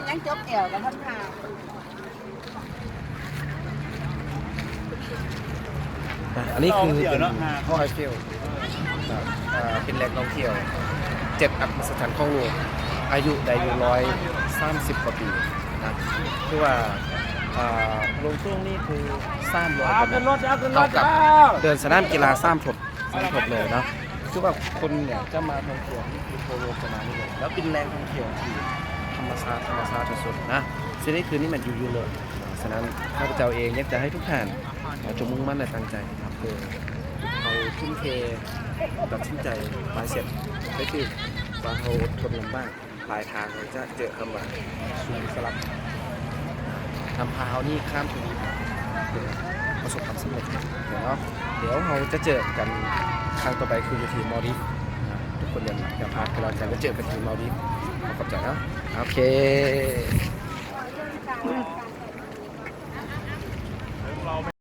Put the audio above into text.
ຍັງຈົບແອວກັນທັນທ່າ. ອ່ະ ອັນນີ້ຄືເປັນຫໍໄອເຟວ ອ່າ ອ່າ ເປັນແຫຼ່ງທ່ອງທ່ຽວເຈັດອັດມະສະຈັນຂອງໂລກ ອາຍຸໄດ້ຢູ່ຮ້ອຍສາມສິບກວ່າປີນະ ຄືວ່າ ອ່າ ໂລງໂຕ້ງນີ້ຄືສາມຮ້ອຍກວ່າແມັດ ເທົ່າກັບເດີ່ນສະໜາມກິລາສາມທົບ ສາມທົບເລີຍເນາະ ຄືວ່າຄົນເນຍຈະມາທ່ອງທ່ຽວ ນີ້ຄືທົ່ວໂລກຈະມານີ້ເລີຍ ແລ້ວເປັນແຫຼ່ງທ່ອງທ່ຽວທີ່ທຳມະຊາດ ທຳມະຊາດທີ່ສຸດນະ ເຊິ່ງໃນຄືນນີ້ແມ່ນຢູ່ຢູໂຣບ ສະນັ້ນ ຂ້າພະເຈົ້າເອງຢາກຈະໃຫ້ທຸກທ່ານ ເຮົາຈົ່ງມຸ່ງໝັ້ນ ແລະ ຕັ້ງໃຈ ເຮົາທຸ່ມເທ ຕັດສິນໃຈຫຼາຍເສັດ ໄປຖືກວ່າເຮົາອົດທົນລຳບາກ ປາຍທາງເຮົາຈະເຈີຄຳວ່າສູນສະຫຼັບ ນຳພາເຮົານີ້ຂ້າມທະວີບ ປະສົບຄວາມສຳເລັດເນາະ ດຽວເຮົາຈະເຈີກັນຄັ້ງຕໍ່ໄປ ຄືຢູ່ທີ່ມາລດີຟ ທຸກຄົນຢ່າ ຢ່າພາດກັນແລ້ວກັນ ໄວ້ເຈີກັນທີ່ມາລດີຟ ຂໍຂອບໃຈເນາະ ໂອເຄ.